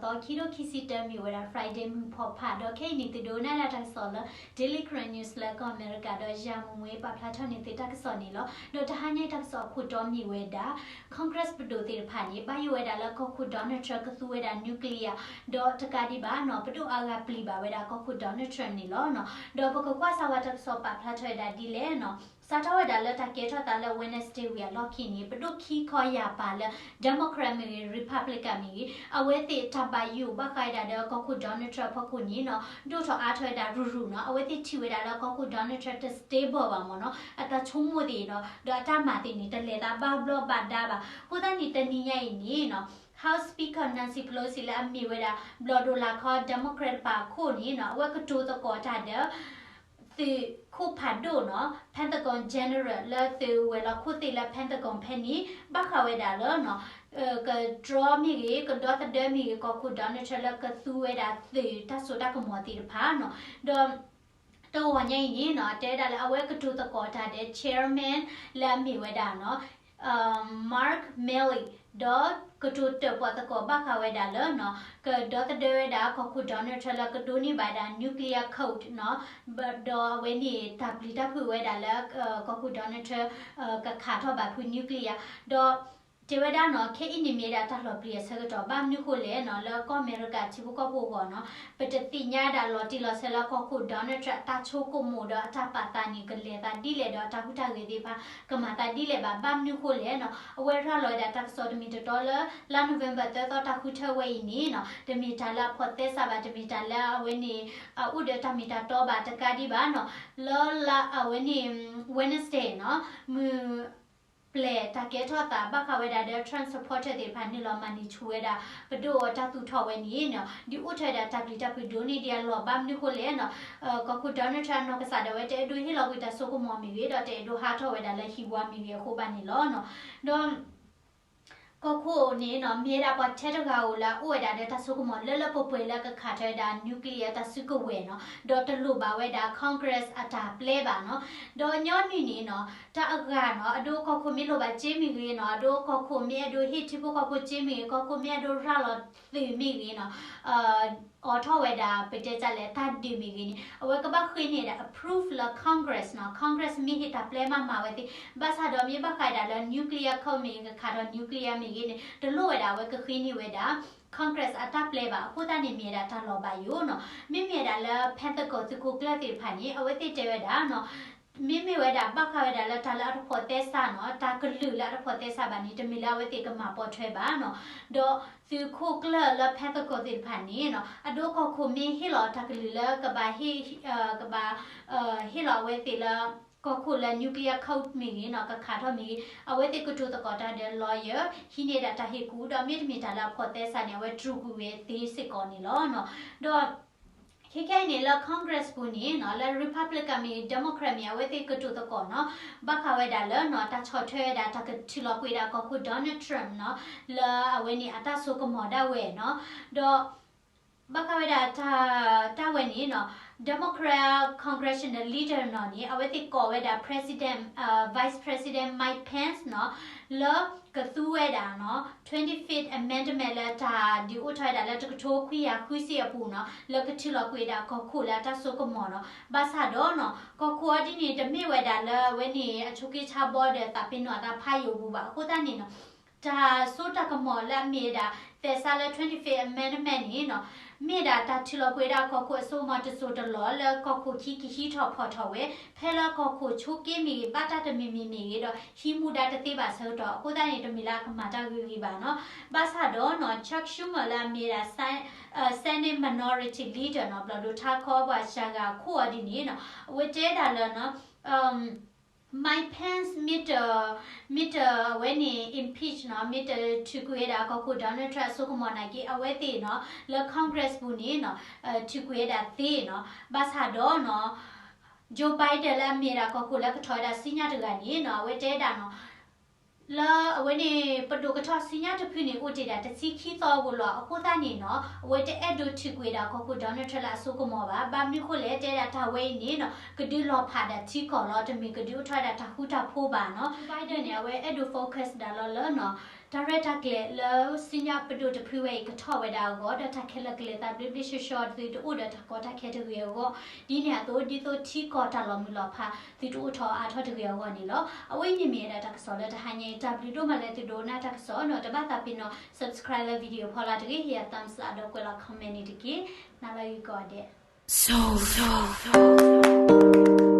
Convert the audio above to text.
သီ ခံကထိခံဆံတၢ မ့ၢ်ဝဲဒၣ် Friday မုၢ်ဖီဖး ဒီးခဲအံၤန့ၣ် သုဒိးနၣ်ဒၣ်တၢ်ကစီၣ်လၢ Daily Karen News လၢကီၢ်အမဲရကၤ ဒီးယၤမူမူပာ်ဖျါထီၣ်န့ၢ်သုတၢ်ကစီၣ်န့ၣ်လီၤ. ဒီးတဟါညါအံၤတၢ်ကစီၣ်အခိၣ်တီမ့ၢ်ဝဲဒၣ် Congress ပဒိၣ်သ့ၣ်တဖၣ်န့ၣ် ဘၣ်ယိၣ်ဝဲဒၣ်လၢကီၢ်ခိၣ် Donald Trump ကသူဝဲဒၣ် nuclear ဒီးတကးဒံးဘၣ်နီၤ ပဒိၣ်အါဂၤပျံၤဘၣ်ဝဲဒၣ်ကီၢ်ခိၣ် Donald Trump န့ၣ်လီၤ. ဒီးပကကွၢ်စၢ်ဝဲတၢ်ကစီၣ်ပာ်ဖျါထီၣ်ဝဲဒၣ်ဒ်လဲၣ်နီၤ စးထီၣ်ဝဲဒၣ်လၢတၢ်ကဲထီၣ်သးလၢ Wednesday ဝံၤအလီၢ်ခံန့ၣ် ပဒိၣ်ခံခီယာ်ပၤလၢ Democrat မ့ၢ်ဂ့ၤ Republican မ့ၢ်ဂ့ၤ အဝဲသ့ၣ်တၢ်ဘၣ်ယိၣ်ဘၣ်ဃးဝဲဒၣ်ဒီးကီၢ်ခိၣ် Donald Trump အဖီခိၣ်န့ၣ်နီၤ ဒိၣ်ထီၣ်အါထီၣ်ဝဲဒၣ်ရူၤရူၤနီၤ အဝဲသ့ၣ်ထံၣ်ဝဲဒၣ်လၢကီၢ်ခိၣ် Donald Trump တ stable ဘၣ်မ့ၢ်နီၤ အတၢ်ဆိကမိၣ်သ့ၣ်ဒီး ဒီးအတၢ်မၤသ့ၣ်န့ၣ် တလဲၤသးဘၣ်ဘျီးဘၣ်ဒါဘၣ်. အဃိသတးန့ၣ် တနံၤညါအံၤန့ၣ်နီၤ House Speaker Nancy Pelosi လၢအမ့ၢ်ဝဲဒၣ် ဘျီၣ်ဒိၣ်လာ်ခီ Democrat တပၤအခိၣ်န့ၣ်နီၤ အဝဲကတိၤသကိးတၢ်ဒီး သုးခိၣ်ဖးဒိၣ်နီၤ Pentagon General လၢသုးဝဲၤလီၢ်ခိၣ်သ့ၣ်လၢ Pentagon ဖဲန့ၣ် ဘၣ်ဃးဝဲဒၣ်လၢနီၤ ကတြီမ့ၢ်ဂ့ၤ ကဒီသဒၢမ့ၢ်ဂ့ၤ ကီၢ်ခိၣ် Donald Trump လၢကသူဝဲဒၣ်သုးတၢ်စိတၢ်ကမီၤသ့ၣ်တဖၣ်နီၤ ဒီး တဂီၤညါအံၤန့ၣ်နီၤ တဲဝဲဒၣ်လၢအဝဲကတိၤသကိးတၢ်ဒီး Chairman လၢအမ့ၢ်ဝဲဒၣ်နီၤ Mark Milley ဒီးကတိၤတၢၣ်ပီၣ်သကိးဘၣ်ဃးဝဲဒၣ်လၢနီၤ ကဒီသဒၢဝဲဒၣ်ကီၢ်ခိၣ် Donald Trump လၢကဒိးန့ၢ်ဘၣ်ဝဲဒၣ် nuclear code နီၤ ဒီးအဝဲန့ၣ်တၢ်ပျံၤတၢ်ဖုးဝဲဒၣ်လၢ ကီၢ်ခိၣ် Donald Trump ကခးထီၣ်ဘၣ်ဖုး nuclear ဒီး တဲဝဲဒၣ်နီၤ ခဲအံၤန့ၣ်မ့ၢ်ဝဲဒၣ်တၢ်လီၤပျံၤအဆၢကတီၢ် ဘၣ်မနုၤဃိလဲၣ်နီၤ လၢကီၢ်အမဲရကၤထံဖိကီၢ်ဖိအဂီၢ်နီၤ ပတသ့ၣ်ညါဒၣ်လီၤတံၢ်လီၤဆဲးလၢကီၢ်ခိၣ် Donald Trump အတၢ်ဆိကမိၣ်ဒီးအတၢ်ပာ်သးန့ၣ် ကလဲၤသးဒ်လဲၣ်ဒီးအတၢ်ဟူးတၢ်ဂဲၤသ့ၣ်တဖၣ် ကမၤသးဒ်လဲၣ်ဘၣ်. ဘၣ်မနုၤဃိလဲၣ်နီၤ အဝဲရၤလီၤဝဲဒၣ်တၢ်ကစီၣ်တမ့ၢ်တတီလၢ လါ November သၢသီတၢ်ဃုထၢဝဲအံၤန့ၣ်နီၤ တမ့ၢ်တၢ်လၢအဖိးသဲစးဘၣ် တမ့ၢ်တၢ်လၢအဝဲန့ၣ် အအိၣ်ဒီးတၢ်မ့ၢ်တၢ်တီဘၣ်တကးဒံးဘၣ်နီၤ လၢလါအဝဲန့ၣ် Wednesday နီၤ မုၢ် ပျဲၢ်တၢ်ကဲထီၣ်သးဘၣ်ဃးဝဲဒၣ်ဒီး Trump supporter သ့ၣ်တဖၣ်န့ၣ်လီၤမၤန့ၢ်ဆူၣ်ဝဲဒၣ် ပဒိၣ်အတၢ်သူၣ်ထီၣ်ဝဲန့ၣ်နီၤ ဒုးအိၣ်ထီၣ်ဝဲဒၣ်တၢ်ပျံၤတၢ်ဖုးဒိၣ်န့ၢ်ဒံးအလီၢ် ဘၣ်မနုၤဃိလဲၣ်နီၤ ကီၢ်ခိၣ် Donald Trump အနီၢ်ကစၢ်ဒၣ်ဝဲတအဲၣ်ဒိးဟ့ၣ်လီၤကွံာ်တၢ်ဆိကမိၣ်မ့ၢ်ဂ့ၤ ဒီးတအဲၣ်ဒိးဟးထီၣ်ဝဲဒၣ်လၢဟံၣ်ဝါမ့ၢ်ဂ့ၤအဃိဘၣ်န့ၣ်လီၤနီၤ ဒီး ကီၢ်ခိၣ်န့ၣ်နီၤ မ့ၢ်ဝဲဒၣ်ပှၤထဲတဂၤဧိၤလၢအအိၣ်ဝဲဒၣ်ဒီးတၢ်ဆိကမိၣ်လၢလၢပှဲၤပှဲၤလၢကခးထီၣ်ဝဲဒၣ် nuclear တၢ်စုကဝဲၤနီၤ ဒီးတလိၣ်ဘၣ်ဝဲဒၣ် Congress အတၢ်ပျဲဘၣ်နီၤ ဒီးညီနုၢ်န့ၣ်နီၤ တၢ်အဂၤနီၤ အဒိကီၢ်ခိၣ်မ့ၢ်လိၣ်ဘၣ်စ့မ့ၢ်ဂ့ၤနီၤ အဒိကီၢ်ခိၣ်မ့ၢ်အဲၣ်ဒိးဟ့ၣ်ထံဖိကီၢ်ဖိစ့မ့ၢ်ဂ့ၤ ကီၢ်ခိၣ်မ့ၢ်အဲၣ်ဒိးရၤလီၤသုးမ့ၢ်ဂ့ၤနီၤ အိးထီၣ်ဝဲဒၣ် ပတဲတၢ်လဲၣ် တၢ်ဒုးမ့ၢ်ဂ့ၤန့ၣ် အဝဲကဘၣ်ဃ့န့ၢ်ဒၣ် approve လၢ Congress နီၤ Congress မ့ၢ်ဟ့ၣ်တၢ်ပျဲမးမၤဝဲသ့ၣ် ဘၣ်ဆၣ်ဒီးမ့ၢ်ဘၣ်ဃးဒၣ်လၢ nuclear code မ့ၢ်ဂ့ၤ ကခးထီၣ် nuclear မ့ၢ်ဂ့ၤန့ၣ် တလိၣ်ဝဲဒၣ်အဝဲကဃ့န့ၢ်ဝဲဒၣ် Congress အတၢ်ပျဲဘၣ် အဃိသတးန့ၣ်မ့ၢ်ဝဲဒၣ်တၢ်လီၤဘၣ်ယိၣ်နီၤ မ့မ့ၢ်ဝဲဒၣ်လၢ Pentagon သုးခိၣ်ကျၢၢ်သ့ၣ်တဖၣ်န့ၣ် အဝဲသ့ၣ်တဲဝဲဒၣ်နီၤ မ့မ့ၢ်ဝဲဒၣ်ဘၣ်ဃးဝဲဒၣ်လၢတၢ်လၢအတဖိးသဲစးနီၤ တၢ်ကလုာ်လၢအတဖိးသဲစးဘၣ်န့ၣ် တမ့ၢ်လၢအဝဲသ့ၣ်ကမၤပိာ်ထွဲဘၣ်နီၤ ဒီးသုးခိၣ်ကျၢၢ်လၢ Pentagon သ့ၣ်တဖၣ်န့ၣ်နီၤ အဒိကီၢ်ခိၣ်မ့ၢ်ဟ့ၣ်လီၤတၢ်ကလုာ်လၢကဘၣ်ဟ့ၣ် ကဘၣ် ဟ့ၣ်လီၤအဝဲသ့ၣ်လၢ ကီၢ်ခိၣ်လၢ nuclear code မ့ၢ်ဂ့ၤနီၤ ကခးထီၣ်မ့ၢ်ဂ့ၤ အဝဲသ့ၣ်ကတိၤသကိးတၢ်ဒီး lawyer ဟံးန့ၢ်ဒၣ်တၢ်ဟ့ၣ်ကူၣ် ဒီးမ့တမ့ၢ်တၢ်လၢအဖိးသဲစးန့ၣ် အဝဲတြူာ်ကွံာ်ဝဲသ့စ့ၢ်ကီးန့ၣ်လီၤ. ဒီး ခဲခဲအံၤန့ၣ် လၢ Congress ပူၤန့ၣ်နီၤ လၢ Republican မ့ၢ် Democrat မ့ၢ် အဝဲသ့ၣ်ကတိၤသကိးနီၤ ဘၣ်ဃးဝဲဒၣ်လၢနီၤ တၢ်ဆီၣ်ထွဲဝဲဒၣ် တၢ်ကထုးလီၤကွံာ်ဒၣ်ကီၢ်ခိၣ် Donald Trump နီၤ လၢအဝဲန့ၣ်အတၢ်ဆိကမိၣ်ဒၣ်ဝဲနီၤ ဒီး ဘၣ်ဃးဝဲဒၣ်တၢ် တၢ်ဝဲန့ၣ်နီၤ Democrat Congressional Leader နီၤန့ၣ် အဝဲသ့ၣ်ကိးဝဲဒၣ် President, Vice President Mike Pence နီၤ လၢကသူဝဲဒၣ်နီၤ twenty-fifth Amendment လၢတၢ်ဒုးအိၣ်ထီၣ်ဝဲဒၣ်လၢတကထိခွံကယၤဃုဆံအပူၤနီၤ လၢကထုးလီၤကွံာ်ဝဲဒၣ်ကီၢ်ခိၣ်လၢအတၢ်ဆိကမိၣ်နီၤ ဘၣ်ဆၣ်ဒီးနီၤ ကီၢ်ခိၣ်အီၤဒ်န့ၣ် တမ့ၢ်ဝဲဒၣ်လၢအဝဲန့ၣ် အဆိးက့ဆါဘီဒီးသးပ့ၤနီၣ်အသးဖးယိာ်ပူၤဘၣ် အဃိသတးန့ၣ်နီၤ တၢ်စိတၢ်ကမီၤလၢအမ့ၢ်ဝဲဒၣ် သဲစးလၢ twenty-fifth Amendment န့ၣ်နီၤ မ့ၢ်ဒၣ်တၢ်ထုးလီၤကွံာ်ဝဲဒၣ်ကီၢ်ခိၣ်အစိကမီၤတစိၢ်တလီၢ် လၢကီၢ်ခိၣ်ခံကဟံးထီၣ်ဖီၣ်ထီၣ်ဝဲ ဖဲလၢကီၢ်ခိၣ်ဆိးက့မ့ၢ်ဂ့ၤ ဘၣ်တၢ်တမံၤမံၤမ့ၢ်ဂ့ၤဒီး ဟံးမူဒါတသ့ဘၣ်ဆၢကတီၢ် အဃိသတးန့ၣ် တမ့ၢ်လၢအကမၤတၢ်ဂ့ၤဂ့ၤဘၣ်နီၤ ဘၣ်ဆၣ်ဒီးနီၤ Chuck Schumer လၢအမ့ၢ်ဝဲဒၣ် Senate Minority Leader နီၤ ဘျီၣ်ဒိၣ်ထါခီပှၤစှၤဂၤအခိၣ်အီၤဒ်န့ၣ်နီၤ အဝဲတဲဒၣ်လၢနီၤ Mike Pence မ့ၢ်တ မ့ၢ်တ အဝဲန့ၣ် impeach နီၤ မ့ၢ်တထုးကွံာ်ဝဲဒၣ်ကီၢ်ခိၣ် Donald Trump အစိကမီၤနာ်က့ အဝဲသ့ၣ်နီၤ လၢ Congress ပူၤန့ၣ်နီၤ ထုးကွံာ်ဝဲဒၣ်သ့နီၤ ဘၣ်ဆၣ်ဒီးနီၤ Joe Biden လၢအမ့ၢ်ဝဲဒၣ်ကီၢ်ခိၣ်လၢကထီၣ်ဝဲဒၣ်ဆူညါတဂၤန့ၣ်နီၤ အဝဲတဲဒၣ်နီၤ လၢအဝဲန့ၣ် ပဒိၣ်ကထီၣ်ဆူညါတဖုန့ၣ် အိၣ်တ့ၢ်ဒၣ်တဆံခံသီဧိၤလီၤ အဃိသတးန့ၣ်နီၤ အဝဲတအဲၣ်ဒိးထုးကွံာ်ဝဲဒၣ်ကီၢ်ခိၣ် Donald Trump လၢအစိကမီၤဘၣ် ဘၣ်မနုၤဃိလဲၣ် တဲဒၣ်တၢ်ဝဲအံၤန့ၣ်နီၤ ကဒုးလီၤဖးဒၣ်ထံကီၢ်လီၤ တမ့ၢ်ကဒုးအိၣ်ထီၣ်ဝဲဒၣ်တၢ်ဃူတၢ်ဖိးဘၣ်နီၤ Biden န့ၣ် အဝဲအဲၣ်ဒိး focus ဒၣ်လီၤလၢနီၤ တၢ်ရဲၣ်တၢ်ကျဲၤလၢစုညါပဒိၣ်တဖုဝဲအံၤကထီၣ်ဝဲဒၣ်အဂီၢ် ဒီးတၢ်ခဲလၢာ်ကလဲၤသးဘျ့ဘျ့ဆှီဆှီ သုတအိၣ်ဒီးတၢ်ကီတၢ်ခဲတဂ့ၤအဂီၢ်, ဒ်န့ၣ်အသိး ဒ်သိးထံကီၢ်တၢ်လီၤမုၢ်လီၤဖး သုတအိၣ်ထီၣ်အါထီၣ်တဂ့ၤအဂီၢ်န့ၣ်လီၤ. အဝဲအံၤန့ၣ်မ့ၢ်ဝဲဒၣ်တၢ်ကစီၣ်လၢတဟါညါအံၤ တၢ်ဘျုးဒိၣ်မးလၢသုဒိကနၣ်တၢ်ကစီၣ်နီၤ, တဘၣ်သးပ့ၤနီၣ် subscribe လၢ video ဖီလာ်တဂ့ၤ, ဟ့ၣ်ယၤ thumbs up ဒီးကွဲးလီၤ comment န့ၣ်တက့ၢ်. နၤလၢဂ့ၤကိးဂၤဒဲး.